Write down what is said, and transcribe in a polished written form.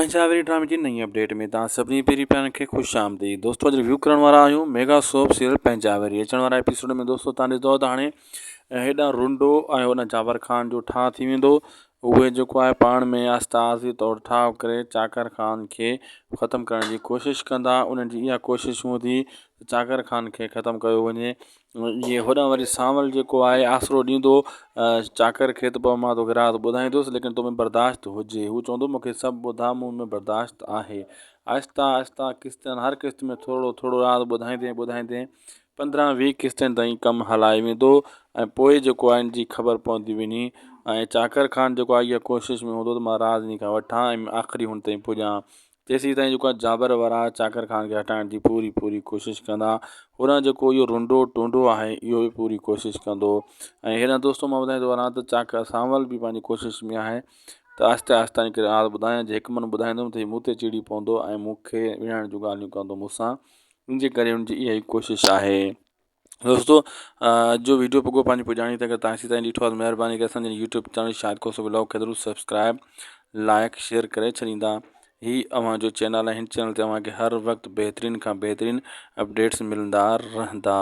پنهنجا ويري ڊرامي جي نئين اپڊيٽ ۾ توهان سڀني پيري پيارن کي خوش آمديد دوستو اڄ ريويو ڪرڻ وارا آهيون ميگا سوپ سيريل پنهنجا ويري اچڻ وارا ايپيسوڊ ۾ دوستو توهان ڏسندو ته هاڻي هيڏانهن رنڊو ۽ هوڏانهن جابر خان جو ٺاهه ٿي ويندو اهي جيڪو آهي پاڻ ۾ آهستي آهستي طور ٺاهه ڪري چاڪر خان کي ختم ڪرڻ جي ڪوشش ڪندا انهن جي اها ڪوشش هوندي ته چاڪر خان کي ختم ڪيو وڃي ائين هوڏانهن وري سانول جيڪو آهي آسرو ڏيندو چاڪر کي ته بابا مان توکي راز ٻڌائيندس ليڪن تو ۾ برداشت هجي هو چوندو مون کي سڀ ٻڌاء مون ۾ برداشت آهي آهستي آهستي قسطن هر قسط ۾ ٿورو ٿورو راز ٻڌائيندي ٻڌائيندي پندرهن ويهه قسطن تائين ڪم هلائي ويندو ۽ پوء جيڪو آهي ان جي خبر پوندي وڃي ۽ چاڪر خان جيڪو آهي اها ڪوشش ۾ هوندو ته مان راز ان کان وٺان ۽ آخري هن تائين پڄان تيسين تائين جيڪو آهي جابر وارا چاڪر خان کي هٽائڻ جي پوري پوري ڪوشش ڪندا. هوڏانهن جيڪو اهو رنڊو ٽونڊو آهي اهو به پوري ڪوشش ڪندو ۽ هيڏانهن دوستو مان ٻڌائيندو هلان ته چاڪر سانول به پنهنجي ڪوشش ۾ آهي ته آهستي آهستي ان کي راز ٻڌايان جي هڪ من ٻڌائيندم ته هي مون تي چڙي پوندو ۽ مون کي وڙهڻ جون ڳالهيون ڪندو مون سان ان جي ڪري هن جي اها ئي ڪوشش آهي. دوستو جو ويڊيو پڳو پنهنجي پڄاڻي تائين اگر تان تائين ڏٺو آهي ته مهرباني ڪري اسان جي YouTube channel Shahid Khoso vlog کي ضرور سبسڪرائب لائڪ شيئر ڪري ڇڏيندا هي اوهان جو چينل آهي هن چينل تي اوهان کي هر وقت بهترين کان بهترين اپڊيٽس ملندا رهندا.